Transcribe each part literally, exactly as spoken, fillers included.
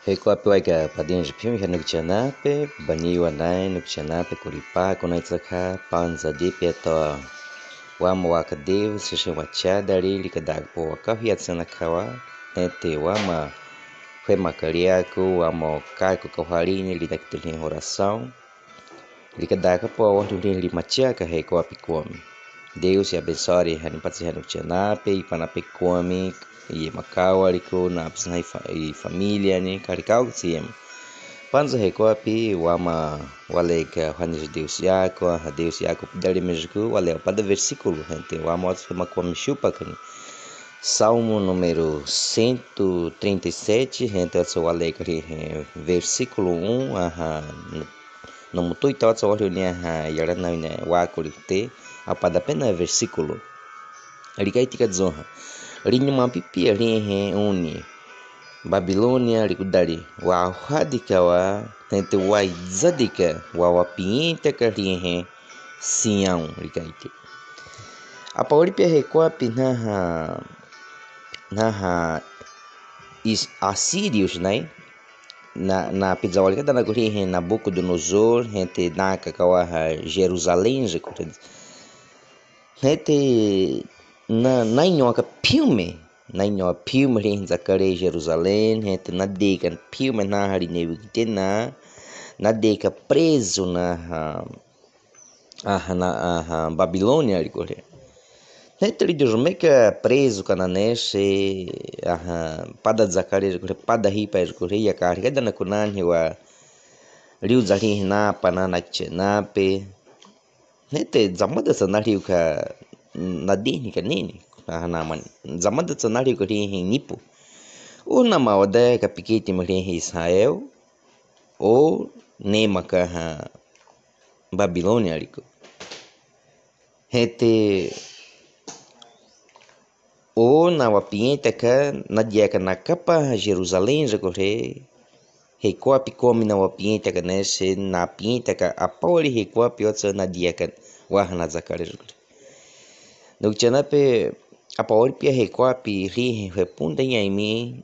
Hekuapi waika padinji piumiha nukchanape, baniwa nai nukchanape, kuripa kunai tsakha, panza dipia toa wama waka Deus shewachada li, likadaka po waka hia tsena kawa, nete wama hwema kaliaku, wama kaku kawhalini, lidakitili orasaun. Likadaka po wahuli limachiaka Hekuapi Kwame. Deus i abensori hani, patsiha nukchanape, i panape Kwame, i makawaliku, na apsnai fa-, i familia ni, kalikau tsiema. Panza Hekuapi, wama waleika hani Deus yaku, ha Deus yaku pidali mejiku, wale pada versículo, hente, wama watsu hema Kwame shupa kani. Salmo número cento e trinta e sete, hente watsu waleika lihe, versículo um, aha, no mutuita watsu wahuli ni, aha, yara na wina waku likute, apada pena versículo. Likaiti kazunha. Linyuma pipia lihe uni. Babilônia likudali. Wahwadika wa, hente waizadika, wawapiñetaka lihe Siaun likaiti. Apa wali pia Hekuapi naha, naha is-, Asírios nai, na, na pizawali kadanaku lihe Nabucodonosor, hente naka kawaha Jerusalém, Jerusalém. Hente na, nainhoaka piume, nainhoa piume lihe nzakare Jerusalém, hente nadeka piume naha linewikite na, nadeka preso naha, aha, na, aha, Babilônia likore. Hente lidujumeka preso kananese, aha, pada nzakare likore, pada hipa likore, yaka hali kadanaku nani wa liuza lihe na pana nukchanape. Hente nzamadatsa naliuka, nadini kanini, aha, namani. Nzamadatsa naliuka lihe nipo. Unama wade kapikiti malihe Israel, o nemaka ha Babilônia liku. Hente o nawapiñetaka, nadiaka nakapa ha Jerusalém likore, Hekuapi Kwame nawapiñetaka nese, napiñetaka apa wali Hekuapi watsu nadiaka waha nzakare likore. Nukchanape apa wali pia Hekuapi lihe hwepunda nyaimi,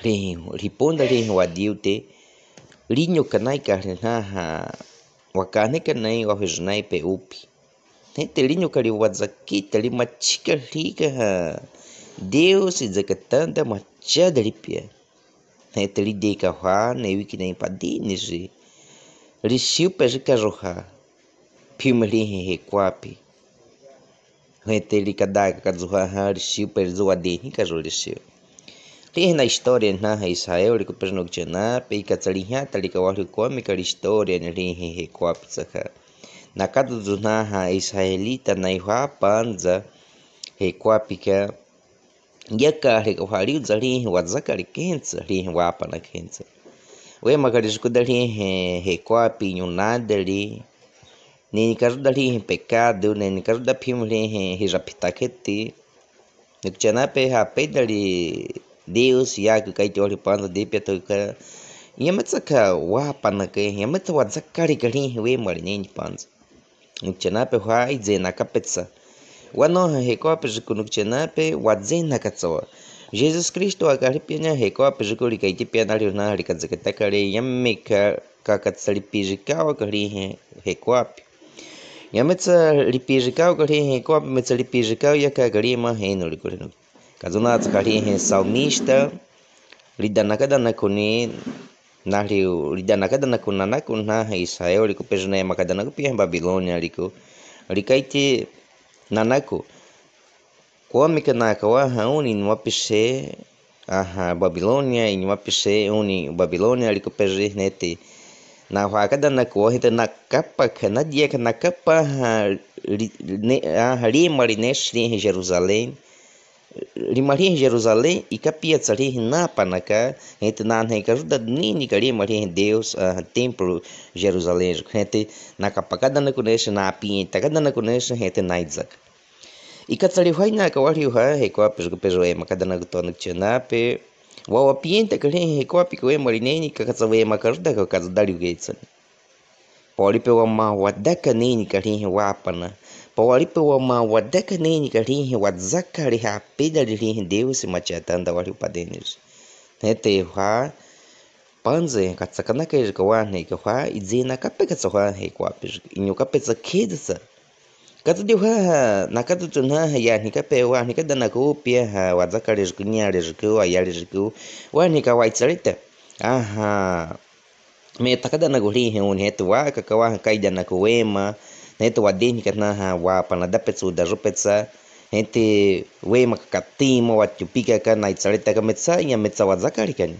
lihe, lipunda lihe wadiute, linyuka naika hali naha, wakaneka nai, wahweja nai pe upi. Hente linyuka liwazakita, limachika lika ha Deus izakatanda machada lipia. Hente lideka hwa, newiki nai padiniji. Lisiu pe likajoha piume lihe Hekuapi. Hente likadaka kajoha ha lisiu pe lijoha deni kajo lisiu. Lihe na história naha Israel liku pe nukchanape, ikatsa lihiata lika wahuli Kwame ka história ni lihe Hekuapi tsakha. Nakadudu naha Israelita naihwa panza Hekuapi ka, yaka hali kawhaliuza lihe wazakare kentsa, lihe wapana kentsa. Wema kali jukuda lihe Hekuapi nyunadali, nini kajuda lihe pecado, nini kajuda piume lihe hijaphitaketi. Nukchanape ha pedali Deus yaku kaiti wahuli panza dipia toka. Nyamitsa ka wapanaka, nyamitsa wazakare ka lihe wema li nini panza. Nukchanape hwa ize nakapetsa. Wanoha Hekuapi juku nukchanape wazenakatsa wa. Jesus Kristo akali pia na Hekuapi juku likaiti pia nali na likazeketakale, nyamika kakatsa lipijikawa ka lihe Hekuapi. Nyamitsa lipijikawa ka lihe Hekuapi, mitsa lipijikawa yaka kali ma henu likore nu. Kazuna tsakha lihe salmista, lidanakadanaku ni, nali lidanakadanaku nanaku naha Israel liku, pejuna yamakadanaku pia Babilônia liku. Likaiti nanaku. Kwame ka nakawaha uni inwapise, aha, Babilônia, inwapise uni Babilônia liku peji nete. Nahwakadanaku wa hete nakapa ka, nadiaka nakapa ha, li-, ne-, aha, lima li nese lihe Jerusalém. Lima lihe Jerusalém, ikapia tsa lihe napanaka, hete nanhe kajuda nini ka lima lihe Deus, aha, templo Jerusalém. Hete nakapakadanaku nese, napiñetakadanaku nese, hete naizaka. Ikatsa lihwai naka waliuha Hekuapi juku peji yamakadanaku toa nukchanape. Wawapiñetaka lihe Hekuapi ka wema li nini, kakatsa wema kajuda ka kazadali ugetsa ni. Pa wali pe wamawadaka nini ka lihe wapana. Pa wali pe wamawadaka nini ka lihe wazakare ha pedali lihe Deus machatanda waliu padeniji. Nheto wahwa pãdze, katsa kanakai riku wahwa, nheto wahwa idzenakapekatsa wahwa, he kwapi riku, inokapetsa khedzatsa. Kazade wahwa, nakazade wahwa, yahnekape, wahnekadanako, piaha, wadzakali riku, nyali riku, wayali riku, wahneka waitsaleta. Aha. Metaka danako hlihi, nheto wakaka wahwa kaidanako wema, nheto wadenheka naha wapana dapetsa, daropetsa, nheto wemaka katima, watiupikaka, naitsaletaka, metsa, nyametsa wadzakali kani.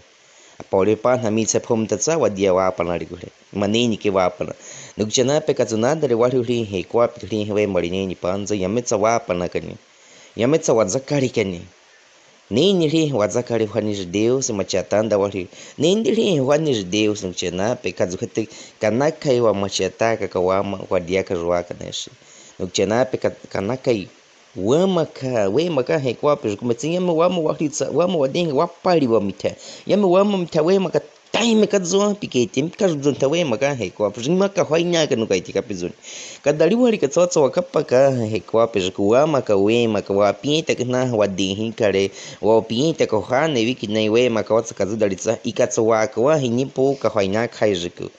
Apaule pãhna mitsa phomtatsa, wadia wapana riku hli. Manenike wapana. Nukutiana pe kazunadale wahwa hlihi, kwapi hlihi, wema lineni pãdze, nyametsa wapana kani. Nyametsa wadzakali kani. Neni hlihi wadzakali, whaniji Deus, machiatanda wahwa. Neni hlihi whaniji Deus, nukutiana pe kazukhete kanakai wamachiataka ka wama, wadiaka juaka nesi. Nukutiana pe ka-, kanakai wamaka, wemaka he kwapi riku, metsa nyame wama wahwitsa, wama wadenheka, wapali wamitha. Nyame wama mitha wemaka, taime kazoa pikete, mikazonta wemaka he kwapi riku, maka hwainaka nukaiti kapizoni. Kadali wali katsotso wakapaka he kwapi riku, wamaka wemaka, wapietaka naha wadenhekale, wapietaka hwane wiki nai wemaka watsa kazudalitsa, ikatsa waka wahe nyipo kahwainaka hai riku.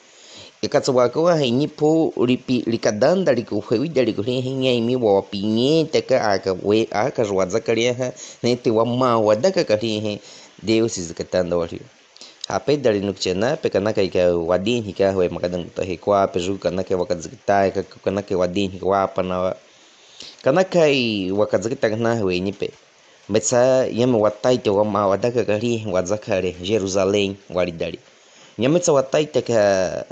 Ikatsa waka wahe nyipo lipi, likadanda liku, hwewida liku hlihi, nyaimi wapietaka aka we, aka juwadzakali aha, nheto wamawadakaka hlihi, Deus zikatanda wahwa. Hapedali nukutiana pe kanakai ka wadenheka wemaka dangota he kwapi riku, kanakai wakazikitaka, kanakai wadenheka wapana wa. Kanakai wakazikitaka naha wenyi pe. Metsa nyame wataitaka wamawadakaka hlihi wadzakali, Jerusalém, walidali. Nyametsa wataitaka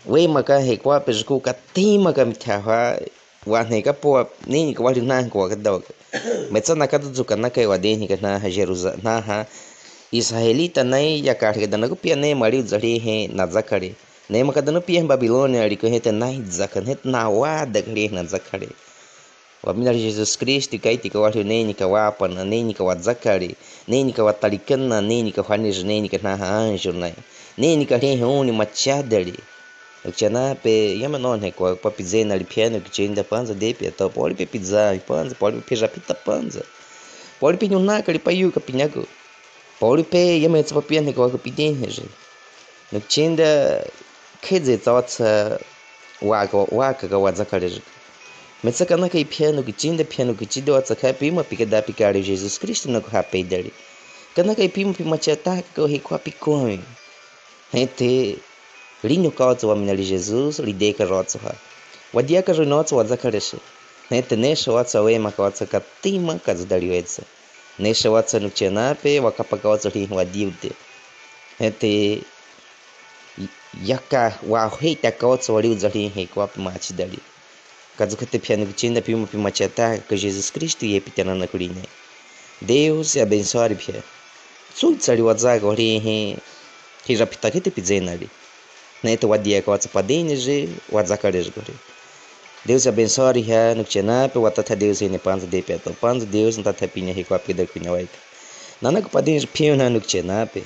wemaka he kwapi riku, katima kamitha wahwa, wahneka po wa, neneka wahwa naha ko wakadawaka. Metsa nakazade kanakai wadenheka naha Jerusa-, naha Israelita nai, yakalikadanako pia nemaliuza hlihi nadzakali. Nemakadano pia Babilônia liku, nheto naidzaka, nheto nawadaka hlihi nadzakali. Waminali Jesus Kristu kaitika wahwa, neneka wapana, neneka wadzakali, neneka watalikana, neneka whaniji, neneka naha anjo nai. Neneka hlihi uni machiadali. Nukutiana pe, yame nonhe kwa, pa pidzenali piano kichinda pãdza de pia to, poli pe pidza, pãdza, poli pe pija pita pãdza. Poli pe nyunakali pa yuka pinyaku. Poli pe, yametsa pa pianhe kwa kupidenhe ji. Nukutienda khedze tsawatsa waka, waka ka wadzakali ji. Metsa kanakai piano kichinda, piano kichida watsa kha pima pikada pikali Jesus Kristu nako hapedali. Kanakai pima pima chata ka he kwa pikome. Hete, linyo kawatsa waminali Jesus, lideka rotsa ha. Wadiaka rinotsa wadzakali si. Hete nesha watsa wema kawatsa katima kazadali wetsa. Nesha watsa nukutiana pe, wakapaka watsa hlihi wadiute. Hete, yaka waheta kawatsa waliuza hlihi kwa pima chidali. Kazukhete piano kichinda pima pima chata ka Jesus Kristu ye pitana na kuline. Deus abensoari pia. Tsutsali wadzaka hlihi, hija pitakhete pidzenali. Nete wadiaka watsa padeni ji, wadzakali ji kore. Deus abensoari ha nukutiana pe watatha Deus hene panza de pe ato. Panza Deus natatha pinya he kwa pida kunya waika. Nanaku padeni ji piona nukutiana pe.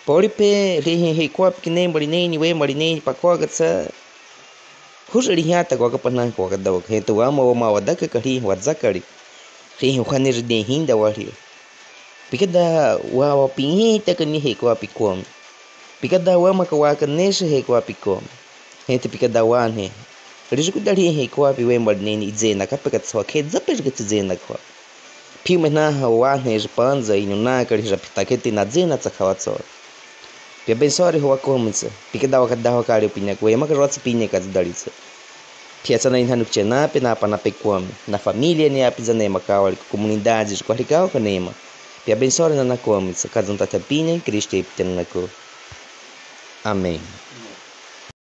Poli pe hlihi he kwa pikine mbalineni we mbalineni pakwa katsa. Hujali hiata kwa kapana kwa kadawa. Hete wama wama wadaka ka hlihi wadzakali. Hlihi hwane ji de hinda wahli. Pikada wa, wa pinyeta ka ni he kwa pikome. Pikada wama ka waka nesha he kwa pikome. Hete pikada wane. Rijikudali he kwa piwe mbalineni idzena kapeka tswa khedza pe jiketi dzena kwa. Pima naha wane ji panza inyunaka rija pitakhete nadzena tsakha watsa. Pia bensori ho wakomitsa. Pikada wakadawa kali pinya kwe maka rotsa pinya kazadalitsa. Pia tsana inha nukutiana pe napana pe kwame. Na familia ne apiza ne makawali ku komunidadi ji kwa hlikao ka nema. Pia bensori nanakomitsa kazuntatha pinya Kristu epitena nako. Amen.